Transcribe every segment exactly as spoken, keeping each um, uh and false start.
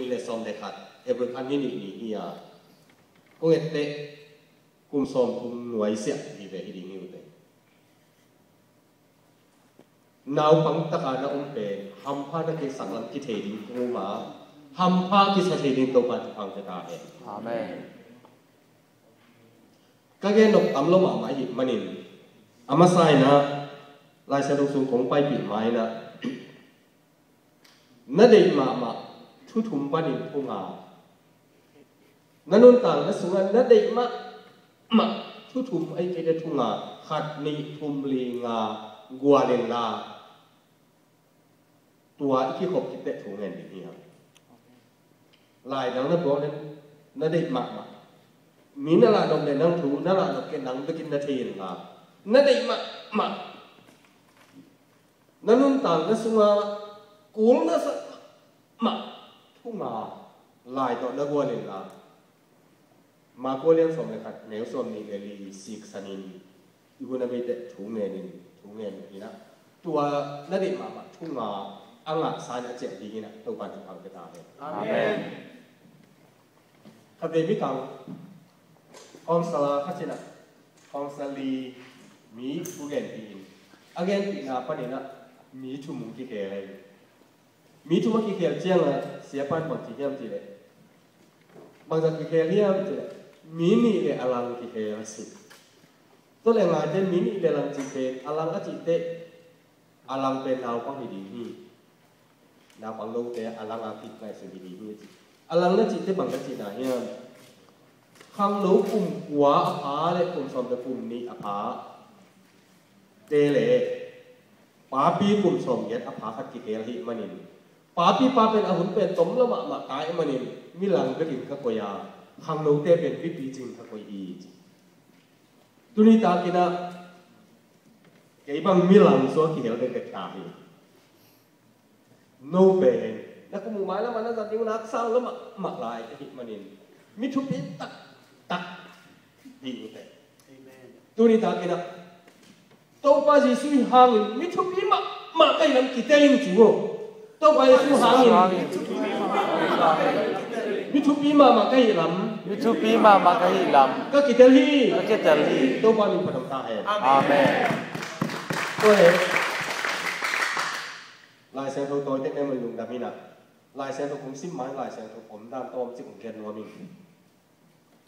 le sawm le khat, April kha ni nih ni hi a, kong etteh kum sawm kum nuai siah hi ve hi ding hi ute. Naupang taka na om pen hampha na kisaklam kithei ding kong um a, hampha kisa thei ding Topa thupha hong pia ta hen. Amen. Ka gen nop tam lo mahmah ahih manin, a masa in ah Lai Siangtho sung kong paipih ma in ah, na deih mahmah thu thum panin thu nga, na nuntakna sungah na deih mahmah thu thum, ahih kei leh thu nga, khat, nih, thum, li, nga, gual inla, tua i kikhop khit teh thu ngen ding hi hang. Lai nang na buang leh na deih mahmah. Mi na lah nop leh nang thu na lah nop kei, nang bekin na thei inla, na deih mahmah, na nuntakna sungah kul na sak mahmah thu nga, lai tawh na gual inla, Mark lian sawm le khat, neu sawm nih le li siksan in, i hun a bei teh thu ngen in, thu ngen in ah, tua na deih mahmah thu nga a ngahsa in a ciah ding in ah Topa thupha hong pia ta hen. Amen. Khatvei mikang counsellor khat in ah, counsellor mi thu genpih in, a genpihna panin ah mi thum hong kikhel hi. Mi thum a kikhel ciangah siapa in bang ci hiam cih leh, bangzah kikhel hiam cih leh, mi nih le a lang kikhel a ci. Tua leh ngaite, mi nih le a lang cih pen, a lang a cih teh, a lang pen naupang hi ding hi. Naupang note a lang a kik ngaihsun hi ding hi a ci. A lang na cih teh bang ka cihna hiam? Khangno kum kua a pha le kum sawm le kum nih a pha te le papi kum sawmgiat a pha khat kikhel ahih manin, papi pa pen a hun pen tom lo mahmah ta ahih manin, mi lang bekin ka koih a, khangnote pen mipi cing ka koih hi ci. Tuni takin ah kei bang mi lang sua kihel bekbek ta hi. No pen na kum uh mailam ah na zat ding uh na haksa lo mahmah lai ahih manin, mi thupi taktak ding uh teh. Amen. Tuni takin ah Topa Jesuh hangin mi thupi mahmah ka hi lam kitel in ci uh. Topa Jesuh hangin mi thupi mahmah ka hi lam, mi thupi mahmah ka hi lam ka kitel hi. Ka kitel hi. Topa min phat ta hen. Amen. Tua hi. Lai Siangtho tawi tek ne mun lungdam in ah, Lai Siangtho kong sim ma in Lai Siangtho omdan tawmcik kong gen nuam ing.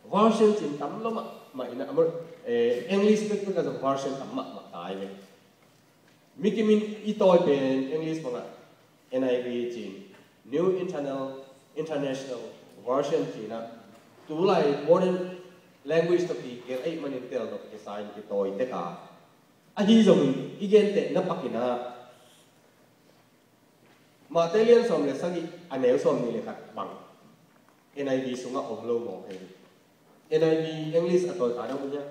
Version cih tam lo mahmah in ah, Amer-, eh, English bekbek ah zong version tam mahmah ta hi ve. Mi kim in i tawi pen English bangah N I V cih, New Internal, International Version cih in ah, tulai modern language tawh kigel ahih manin tel dok kisa in kitawi tek a, ahi zongin i gentehna pak in ah, Matthai lian sawm le sagih a neu sawm nih le khat bang N I V sungah om lo mawk hi. N I V English a tawi kha deuh mun hiam?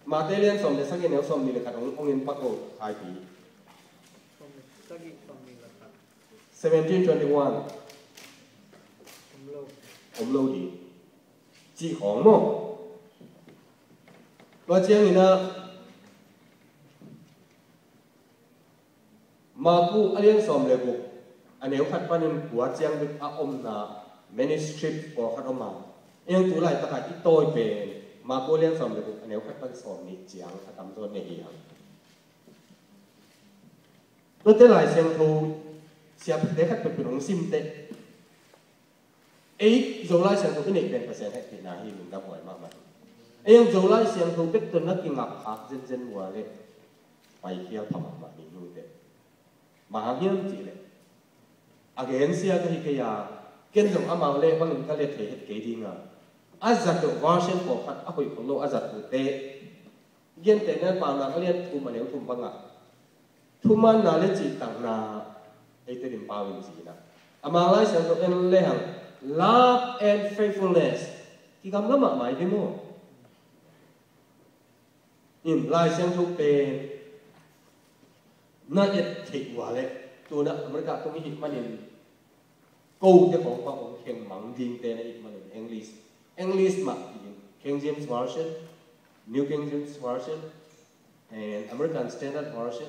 Matthai lian sawm le sagih a neu sawm nih le khat hong, hong en pak o, Thaipi. Seventeen twenty-one. Om lo ding. Cih khawng maw? Tua ciangin ah Marku a lian sawm le guk a neu khat panin kua ciang bek a omna manuscript pawlkhat om a, eng tu laitakah i tawi pen Marku a lian sawm le guk a neu khat pan sawm nih ciang a tamzaw nei hi hang. Tuate Lai Siangtho siaphate khat peuhpeuh hong sim teh, ei Zolai Siangtho i neih pen Pasian hehpihna hi, lungdam huai mahmah hi. Ei ang Zolai Siangtho bek tawh na kingakkhak zenzen uh a leh paikhial pha mahmah ding hi uh teh. Bang hang hiam cih leh, a gensia ka hi kei a, ken zong amau leh bangin ka let thei het kei ding a, a zat uh version pawlkhat a hoih khol lo a zat uh teh. Gentehna Paunak a lian thum a neu thum bangah thumanna le cihtakna eite din pau in ci-in ah, a Mang Lai Siangtho en lehang, love and faithfulness kigamla mahmah hi ve maw? In Lai Siangtho pen na et theih uh a leh, tuna America tung i hih manin kote khawng bang hong kheng mang dingte na hih manin English, English mah hi in, King James Version, New King James Version, and American Standard Version,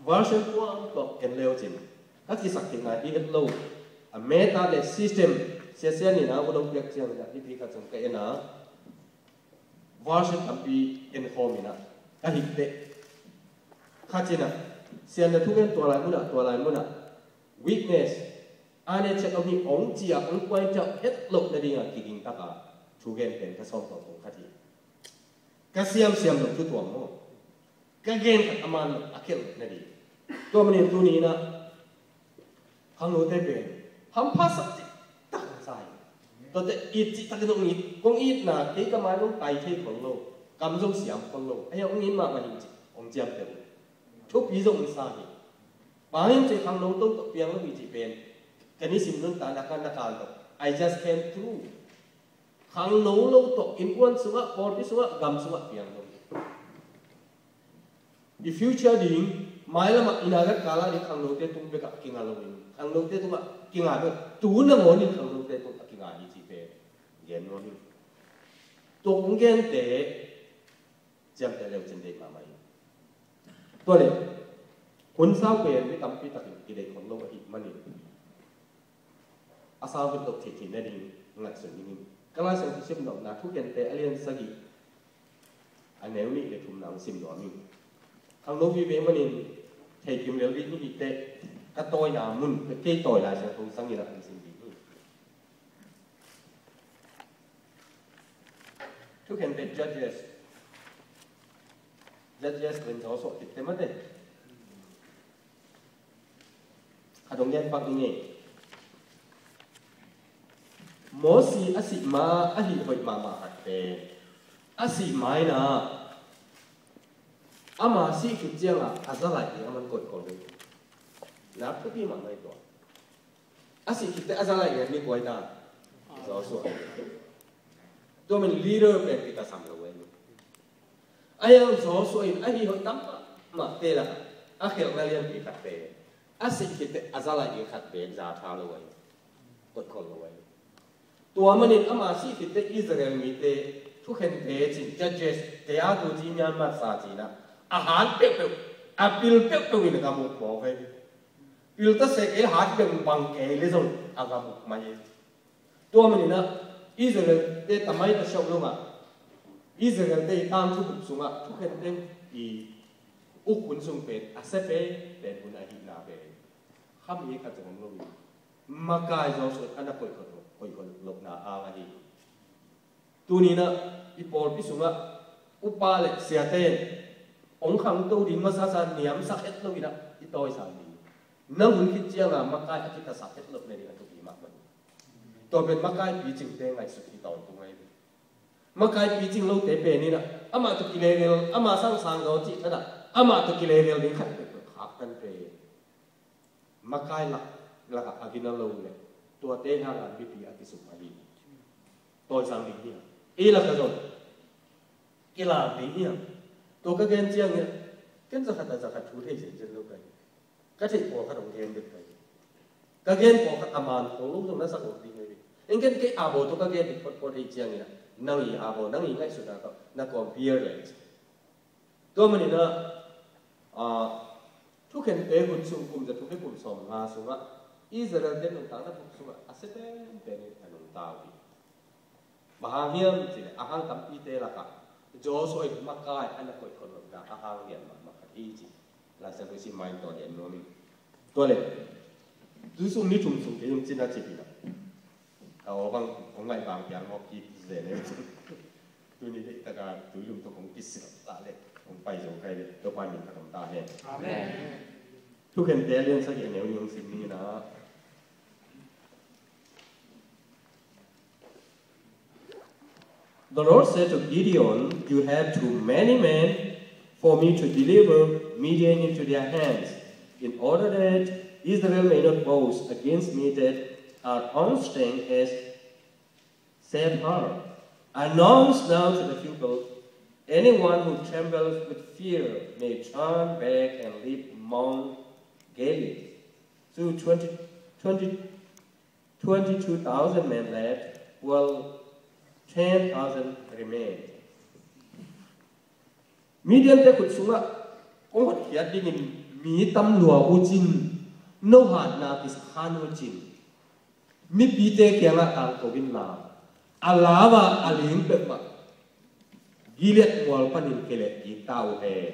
version tuamtuam en leu cin ka kisaktheihna hi het lo. A method le system, sia sia ni na, u lo piak ciang na, nipi khat zong ka en a, version tampi en khawm in a, ka hih teh. Khat in a, sian na thugen tua lai mun ah, tua lai mun ah, weakness, a ne chet om hi ong ci a, ong point out het loh nading a kiging tak a, thugen pen ka sawm tawh kong khat hi. Ka siam siam lo thu tuam maw. Ka gen khat a man lo a khelh nading. Tua manin tuni in a, khangnote pen hampha sak cih tak sa hi. Tuate it cih takin hong it, kong itna kei ka mai hong tai thei khol lo, kam zong siam khol lo, ahi hong it mahmah hi cih hong ciamteh uh. Thupi zong hong sa hi. Bang hiam cih khangno to tawh piang lo hi cih pen ka nisim nuntakna ka na kal tawh, I just came through. Khangno lo tawh innkuan sungah, pawlpi sungah, gam sungah piang lo hi. I future ding, mailamah i nagat kala ding khangnote tung bekah kinga loin, khangnote tungah kinga bek, tu nangawnin khangnote tungah kinga hi cih pen gen nuam hi. Tua kong gente ciamteh leu cin deih mahmah hi. Tua le, hun sau pen mi tampi takin kideih khol lo ahih manin, a sau vut loh theihtheih nading ngaihsun dingin, ka Lai Siangtho sim nopna Thugente a lian sagih, a neu nih le thumna hong sim nuam ing. Khangno vive manin thei kim lel ding hi teh, ka tawina mun, kei tawi Lai Siangtho sangin a hong sim ding hi. Thugen pen Judges. Judges pen Joshua kitte mate. Khat hong gen pak ning ei. Mosi a sih ma a hih hoih mahmah khat pen, a sih ma in a, ama sih khit ciangah a za laih ding a man koih khol ding. Nak thupi mahmah hi tua. A sih khit teh a za laih ding mi kua hi ta? Joshua. Tua man leader pen kitasam lo ei. A hiang Joshua in a hih hoih tam mahmahte lakah a khelhna lianpi khat pen, a sih khit teh a za laih ding khat pen za tha lo ei. Koih khol lo ei. Tua manin ama sih khit teh Israel mite thukhente cin, Judges te a tu ci Myanmar sa cin ah, a hat peuhpeuh, a pil peuhpeuh in a gam uk mawk ei. Pil ta se kei hat beng bang kei le zong a gam uk mai ei. Tua manin ah Israel te tamai ta siau lo ngah, Israel te i tangthu bup sungah thukhente i uk hun sung pen a sia pen pen hun ahihna pen kham i khat zong om lo hi. Makai Joshua a na koih khol lo, koih khol lohna ang ahi. Tuni in ah i pawlpi sungah upa le siate in hong khangto ding masasa niamsak het lo in ah i tawisang ding. Nang hun khit ciangah makai a kitasak het loh nading a thupi mahmah hi. Tua pen makai picingte ngaihsut hi tawntung ahi. Makai picing lote pen in ah amah tawh kilevel, amah sangsang zaw cih khat ah amah tawh kilevel ding khat peuhpeuh khak kan pen makai lak, lakah a gina lo le, tuate hangah mipi a kisum ahi. Tawisang ding hi a, ei lakah zong kilam ding hi a. Tua ka gen ciangin ken zakhat a zakhat thu thei zenzen lo ka hi. Ka theih pawlkhat hong gen bek ka hi. Ka gen pawlkhat a man khong lo zong na sak lo ding ahi. Eng ken kei a baw tawh ka gen bek photphot ahi ciangin ah nang i a baw, nang i ngaihsutna tawh na compare le. Tua manin ah, ah, thukhente hun sung kum za thum le kum sawm nga sungah Israel te nuntakna bup sungah a sia penpen in a nungta uh hi. Bang hang hiam cih leh a hang tampite lakah Joshua in makai a na koih khol lohna a hang lian mahmah khat hi ci. Lai Siangtho sim ma in tua lian nuam ing. Tua le, tu sung ni thum sung kei zong cina cip hi na. A aw bang, hong ngaih bang piang mawk kik zen e. Tuni deih taka tuilum tawh kong kisilh ta le, hong pai zo kai le, Topa min khat om ta hen. Amen. Thukhente a lian sagih a neu nih hong sim ni na. The Lord said to Gideon, "You have too many men for me to deliver Midian into their hands. In order that Israel may not boast against me that her own strength has saved her. Announce now to the people, 'Anyone who trembles with fear may turn back and leave Mount Gilead.'" So twenty, twenty, twenty-two thousand men left, while ten thousand remained. Midian te khut sungah kong hotkhiat dingin mi tam lua uh cin, no hatna kisa khan uh cin, mipite kiangah tangko inla, a lau a a ling peuhmah Gilead mual panin kileh kik ta uh hen,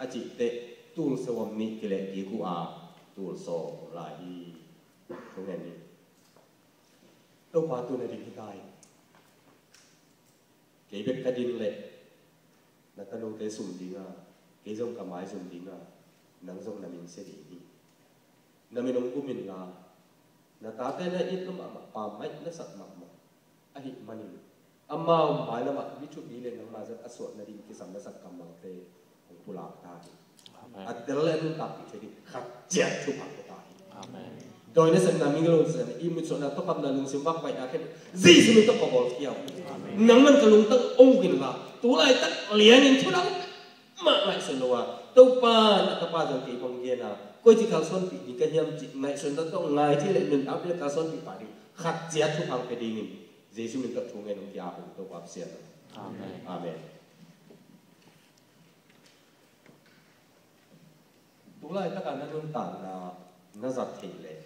a cih teh, tul sawm nih kileh kik uh a, tul sawm lai hi. Thungen ni. Topa, tu-in a ding hi ta hi. Kei bek ka ding leh na tanute sum ding a, kei zong ka maizum ding a, nang zong na min sia ding hi. Na min hong gum inla, na tate na it lua mahmah, pammaih na sak mahmah ahih manin, amau mailamah mi thupi leh nangma zat a suah nading kisam na sak kammalte hong pulak ta hi. Amen. A tel leh a nuntakpih thei ding khat ciat thupha pia ta hi. Amen. Dawi nasepna, migilo nasepna, ihmutsuahna, thuakhamna, lungsim vakvaihna khempeuh Jesu min tawh ka bawl khia uh hi. Amen. Nangman ka lungtang hong uk inla, tu laitak lianin thu nangmah ngaihsun lo a, Topa, na tapa zong kei bang gen a, koici kalsuanpih ding ka hiam cih ngaihsutna tawh ngai thei leh nuntakpih leh kalsuanpih pah ding khat ciat thupha pia dingin Jesu min tawh thu ngen hong ki-ap uh hi, Topa Pasian. Amen. Amen. Tu laitak a na nuntakna na zat theih leh,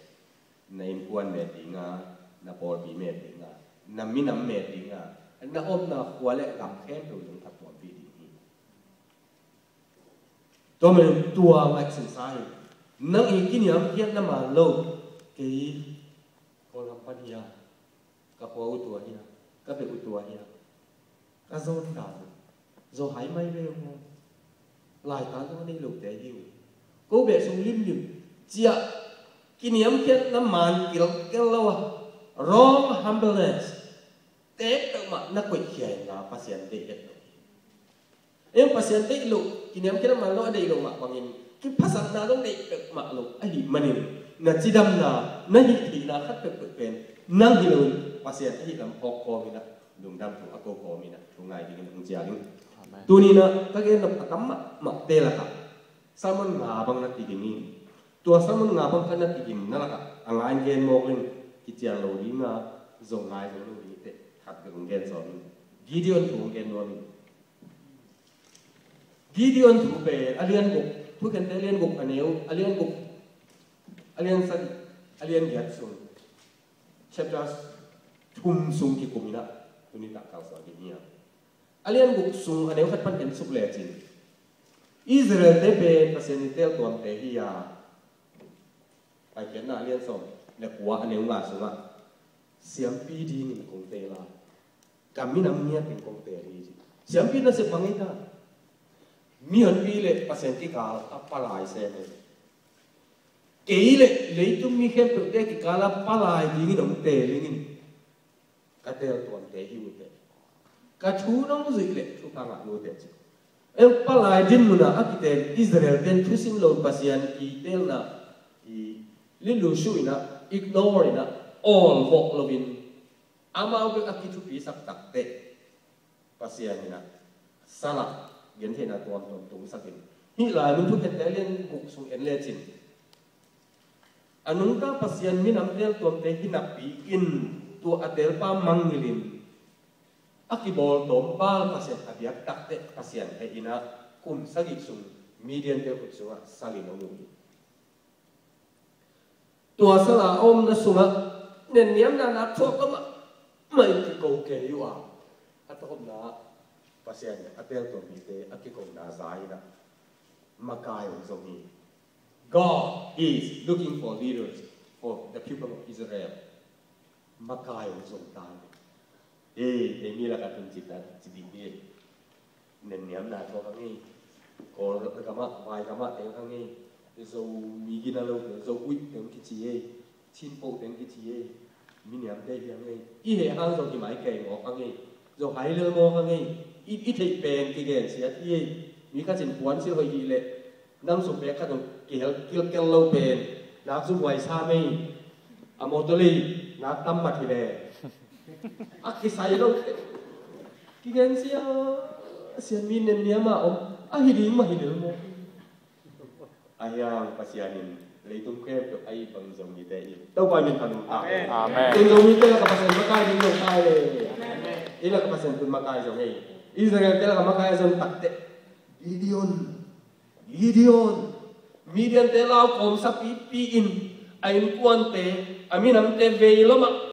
na innkuan met ding a, na pawlpi met ding a, na minam met ding a, na omna khua leh gam khempeuh in hong phattuampih ding hi. Tua manin tua ngaihsun sa in, nang i kiniamkhiatna man lo, kei Kawlgam pan hi a, ka khua uh tua hi a, ka beh uh tua hi a, ka zawn dan uh, zaw hai mai ve uh maw. Laitan zong a nei lote hi uh. Ko beh sung limlim, ciah, kiniamkhiatna man kilkel lo a, wrong humbleness, teek peuhmah na koihkhia inla Pasian deih het lo. Em, Pasian deih loh, kiniamkhiatna man lo a deih loh mah bangin, kiphasakna zong deih peuhmah lo ahih manin, na cidamna, na hih theihna khat peuhpeuh pen nang hi loin Pasian ahih lam phawk kawm in ah, lungdam thu a ko kawm in ah, thu ngai dingin hong cial ing. Amen. Tuni in ah ka gen nop a tam mahmahte lakah sermon nga bang na kigin ing. Tua sermon nga bang ka na kigin na lakah a ngai gen mawk leng, kician lo ding a, zong ngai zo lo ding teh, khat bek hong gen sawm ing. Gideon thu hong gen nuam ing. Gideon thu pen a lian guk, Thukhente a lian guk a neu, a lian guk, a lian sagih, a lian giat sung, chapters thum sung kikum in ah, tuni tak kalsuan ding hi a. A lian guk sung a neu khat pan en suk lecin, Israelte pen Pasian in teeltuamte hi a, Paikhiatna a lian sawm le kua a neu nga sungah, siampi dingin kong teel a, ka minam ngiat ding kong teel hi ci. Siampi nasep bang ei ta? Mihonpi le Pasian kikal a palai sem ei. Kei le leitung mi khempeuhte kikal a palai dingin hong teel ing in, ka teeltuamte hi uh teh. Ka thu nong zuih leh thupha ngah uh teh ci. Ei palai dinmun ah a kitel Israel-te in thusim lo Pasian i teelna i lillusuh in ah, ignore in ah, awlvawh loin, amau bek a kithupisak tak teh, Pasian in ah sal ah gentheihna tuamtuam tungsak in. Hih lai mun Thukhente a lian guk sung en lecin, a nungta Pasian minam teeltuamte hi napi in, tua a teelpa mangngilh in, a kibawltawm Baal pasian a biak tak teh Pasian heh in ah, kum sagih sung Midiante khut sungah sal in hong uh hi. Tua sal a a omna sungah nenniamna nak thuak mahmah in kiko kei uh a, a tawpna ah Pasian a teeltuam mite a kikona za in ah makai hong zong hi. God is looking for leaders for the people of Israel. Makai hong zong ta hi. Ei, ei mi lakah tun cih tak ci ding hi. Nenniamna thuak a ngei. Kawl gamah, vai gamah teng a ngei. Zomi gina lo teng, Zo uih teng kici ei. Chinpoh teng kici ei. Mi niamte hi a ngei. I heh hang zong hi mai kei mawk a ngei. Zo hai lel mawk a ngei. I, i theih pen kigen siat hi ei. Mi khat in puansilh hoih hi leh, nang sum pek khat uh kihel kilkel lo pen, nak zum huai sa mei, a mawtaw lei nak tam mat hi le. A kisai lo teh. Kigen sia, Pasian mi nenniam a om, a hi ding mah hi lel maw. A hiang Pasian in leitung khempeuh a it bang Zomite in Topa min phat uh ta. Amen. Amen. Tun Zomite lakah Pasian makai ding zong ta ei. Amen. I lakah Pasian tun makai zong ei. Israelte lakah makai a zon tak teh. Gideon. Gideon, Midiante lau kawmsa pipi in, a innkuante, a minamte vei lomah